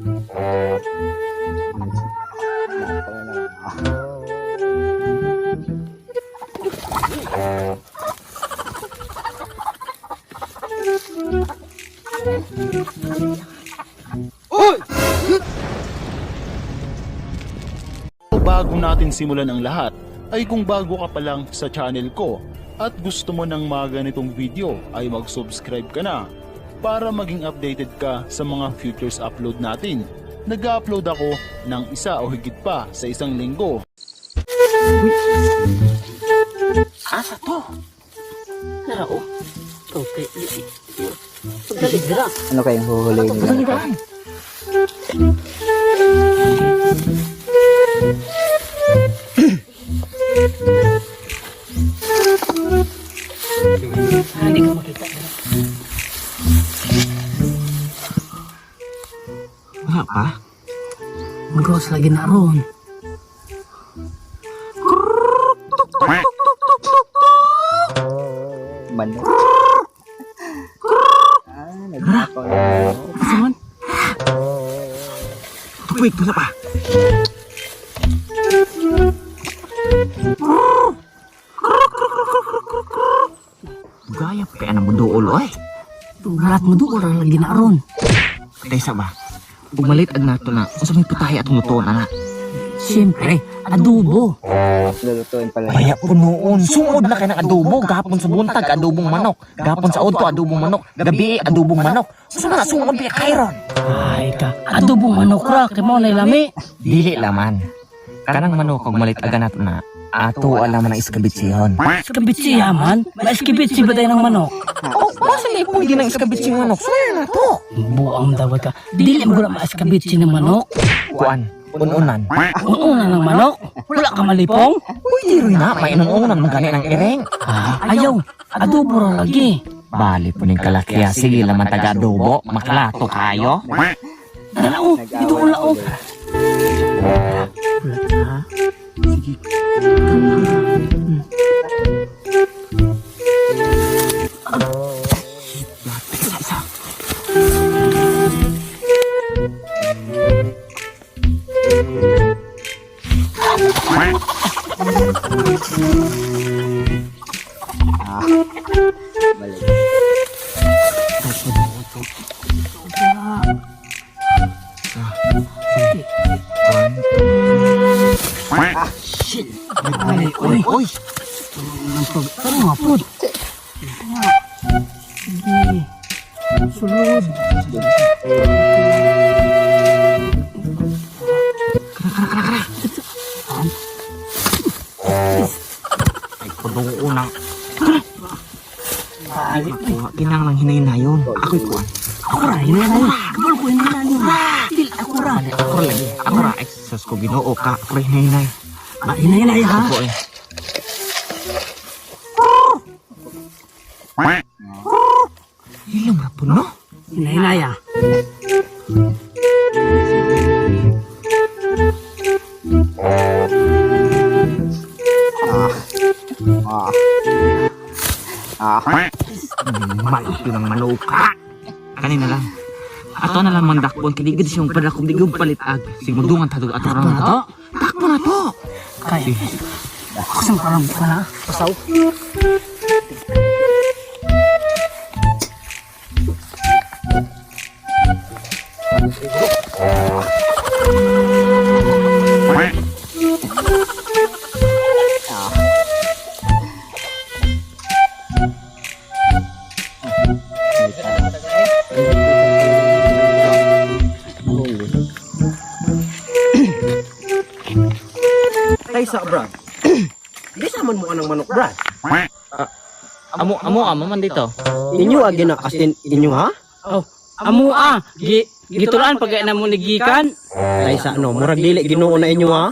Bago natin simulan ang lahat, ay kung bago ka pa lang sa channel ko at gusto mo ng mga ganitong video ay mag-subscribe ka na para maging updated ka sa mga futures upload natin. Nag-upload ako ng isa o higit pa sa isang linggo. Asa to? Narao? Okay. Pagdaligra. Ano kayong huhuli nila? Hindi ka makita. Wala pa? Mag-gawas lagi na ron. Manok. Nagpapang manok. Kasaman? Wait, wala pa. Gaya pa kaya na mo dool, oy. Lahat mo doon lagi na ron. Dahil ba? Umalit ag nato na. Kung sa may putahe at lutoon, anak. Siyempre, adobo. Lulutuin pala. Kaya po noon. Sungod na kayo ng adobo. Gapon sa buntag, adobong manok. Gapon sa auto, adobong manok. Gabi, adobong manok. Saan na sungod biya kayron? Ay ka, adobong manok ra. Kaya mo na ilami. Dili laman. Kanang manok kung malit aga nato na. Ato alam na iskabitsihon. Iskabitsi yaman. Maiskabitsi ba tayo ng manok? Oh, basta na ipuli ng iskabitsihon manok. Saan na to? Buang dawat ka. Dili mo na maiskabitsi ng manok. Kuan, ununan. Una ng manok. Wala ka malipong. Uy, rin na. May inununan magani ng ireng. Ayaw, adobo ra lagi. Bali po ning kalakya. Sige laman taga-adobo. Makalato kayo. Dalao, ito ko lao. Shit. Oy. Ano nga po? Sige. Sulod. Ay, pudong unang. Kinang lang hinay-nayon. Ako'y kuwan. Ako ra, hinay-nayon. Kabal ko hinay-nayon. Dili, ako ra. Ako lagi. Ako ra. Exercise ko ginoo ka. Ako rin hinay-nay. Hinay-nay ha? Ako eh. Ilang na po, no? Hinay-nay ha? Malaki ng manuka. Kanina lang. Ato na lang mandakbon. Kiligid siyang padakong digong palitag. Sigmudungan tato at Takbo na to? Takbo na to. Kaya. Kusang parang ka na? Pasaw? Ay sa Brad. Di saman mo ka ng manok, Brad. Amo man dito. Inyo agi na asin inyo ha? Oh, amo gitulaan pag na mo nigikan. Ay sa ano, murag dili Ginoo na inyo ha?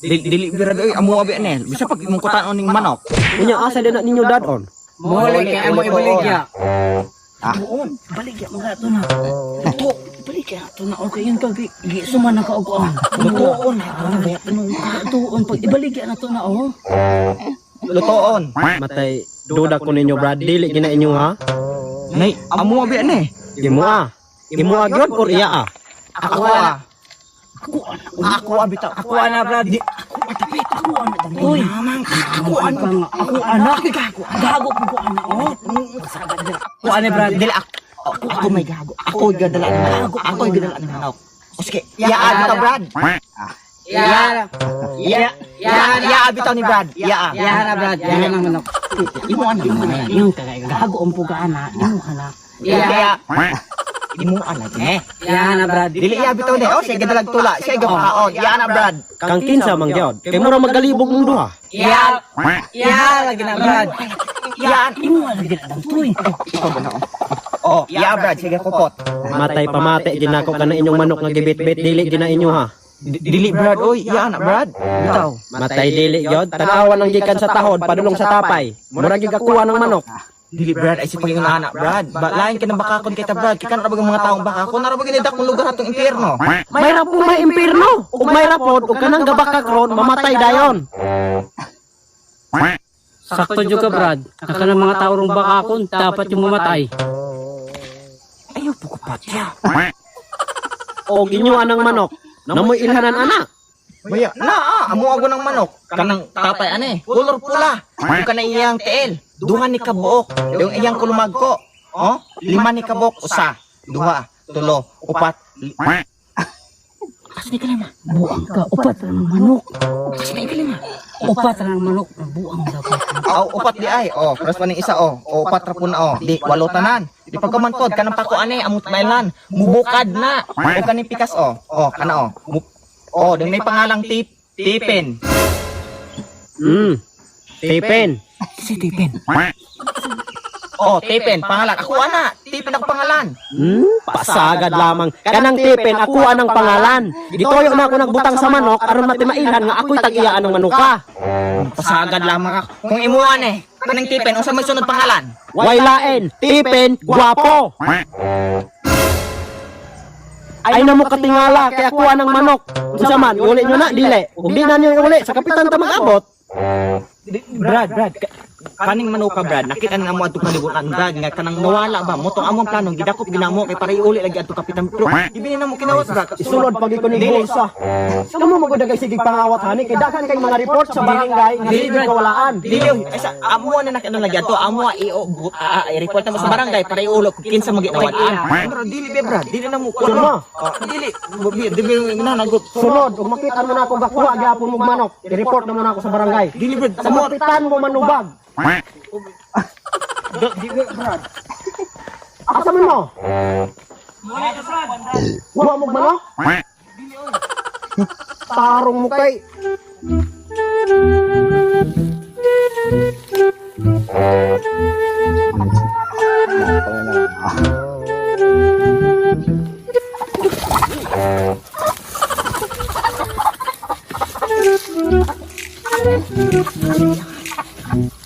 Dili birad oy amo abi anel. Bisa pag imong kutaan ning manok. Unya asa din na ninyo dadon? Mole kay amo ibaligya. Doon. Baligya mga to na. Ito, baligya to na. Okay yun ka, suman na kaukuan. Lutoon. Tuon pag ibaligya na to na oh. Lutoon. Matay duda ko ninyo, Brad. Dili gina inyo ha? Nay, amo abi anel. Imo gyud or iya Ako ah. Ako bitaw. Ako na Brad. Matapit ako anak dagtoy. Ako anak. Gago ko anak. Oh. Ako ano Brad? Dili ako may gago. Ako gadala ng manok. Ako gadala ng manok. O sige, iyaan bitaw Brad. Iya bitaw ni Brad. Iya na Brad. Iya na manok. Imo ana man. Yung kagay gago ang puga anak. Yung anak. Iya. Imo ana eh. Iya na Brad. Dili iya bitaw ni. O sige dalag tula. Sige gapaon. Iya na Brad. Kang kinsa man gyud. Kay mura magalibog mong duha. Iya lagi na Brad. Iya. Imo anak dagtoy. Oh, iya Brad. Sige kupot. Matay pamate ginako ka na inyong manok nga gibit-bit dili gina inyo ha. Dili Brad. Oy, iya na Brad. Bitaw. Matay dili gyud. Tanawan ang gikan sa tahod padulong sa tapay. Mura gigakuha ng manok. Dili Brad ay si paging anak Brad. Lain ka ng bakakon kita Brad. Kika na mga taong bakakon. Nara bagay nidak mong lugar atong impyerno. May rapong may impirno. Ug may rapod ug kanang gabakak ron mamatay dayon. Sakto juga Brad. Kaka ng mga tao rong bakakon, dapat yung mamatay. Ayaw po kapat siya. Og inyo anang manok. Namoy ilhanan ana. Maya, amo ako ng manok. Kanang tapay ane. Color pula. Yung kanang iyang tiil. Duha ni kabuok. Yung iyang kulumag ko. Oh, 5 ni kabuok. Usa. Duha. Tulo. Upat. Kasi ka lima. Buang ka. Upat ng manok. Kasi ka lima. Upat ng manok. Buang dapat. Upat di ay. Oh, pras pa ning isa oh. Upat ra pun oh. Di walo tanan. Di pagkamantod kanang pako ane amot mailan. Mubukad na. O kaning pikas oh. Oh, kana oh. Oh, dang may pangalang Tipin. Tipin. Si Tipin. Oh, Tipin, pangalan. Ako ana, Tipin ako pangalan. Pasagad lamang. Kanang tipin ako anang pangalan. Gitoyo na ako nagbutang sa manok aron matimailan nga ako'y tag-iyaan ng manuka. Pasagad lamang ako. Kung imuan eh, kanang Tipin, unsa may sunod pangalan? Waylain, tipin, guwapo. Ay namo katingala kay ako anang manok. Unsa man, uli nyo na dili. Ug di na nyo uli sa kapitan ta mag-abot. Brad, kaning manuka Brad, nakita nga mo adto kalibutan Brad nga kanang nawala ba motong among plano gidakop ginamo kay para iuli lagi adto kapitan. Pero ibini na mo kinawat Brad. Isulod pag iko ni bolsa. Kamo mo gud sige pangawat hani kay daghan kay mga report sa barangay nga dili kawalaan. Dili sa amo na nakita lagi adto amo i-report mo sa barangay para iulo kinsa mo ginawataan. Pero dili be Brad, dili na mo kuno. Dili na nagot. Sunod, ug makita mo na akong gakuha gyapon mo manok. I-report na mo na ako sa barangay. Dili Brad, Sa kapitan mo manubag. Asa man mo? Wala mo manok? Tarong mo kay.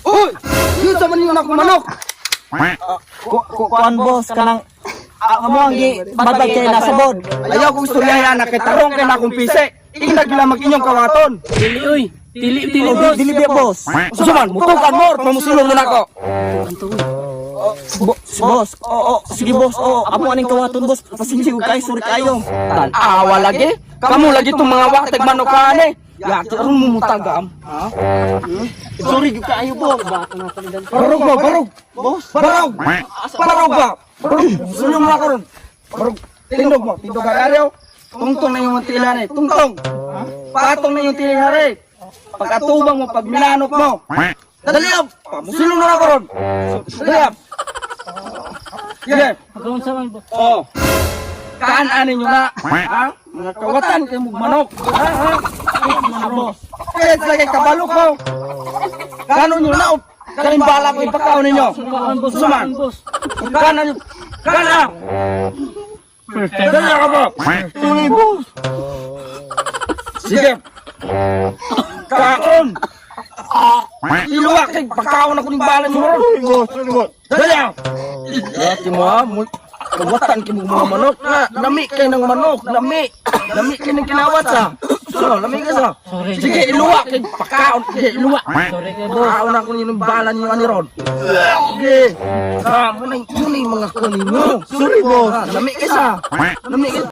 Uy! Yun sa maningon ako manok! Kuan boss, kanang amo ang badag kay nasabod. Ayaw kong istoryahan na kay tarong kay na akong pise. Inag lang mag-inyong kawaton. Dili uy. Dili boss. Dili be boss. Suman, mutukan mo, mamusulong na ako. Boss, sige boss, amo aning kawaton boss. Pasensya ko kay sorry kayo. Awa lagi. Kamu lagi itong mga watag manokan eh. Yati, aron mo mutagam. Ha? Sorry kayo boss. Barog ba? Barog. Boss, Barog. Barog ba? Barog. Sulong mo ako ron. Barog. Tindog mo. Tindog ka araw. Tungtong na yung tilan eh. Tungtong. Patong na yung tilan eh. Pagkatubang mo, pag milanop mo. Dadaliab. Sulong na ako ron. Dadaliab. Sige. Pagkaon sa man boss. Oh. Kaan-anin nyo na. Ha? Mga kawatan kayo magmanok. Ha? Kaya lagi kabalok mo. Gano'n nyo na. Kalimbala ko ipakaw ninyo. Suman. Gana nyo. Gana. Dali ka ba? Tuloy boss. Sige. Kaon. Iluwak kay pagkaon ako ng bala nyo. Dali ka. Dati mo ha. Kawatan kayo mga manok na. Lami kayo ng manok. Lami. Lami kayo ng kinawat sa. So, lami ka sa. Sige, iluwa kayo. Pagkaon. Sige, iluwa. Sorry kay boss. Pagkaon ako yung balan nyo ani ron. Sige. Muna yung mga kunin nyo. Sorry boss. Lami kayo sa. Lami kayo.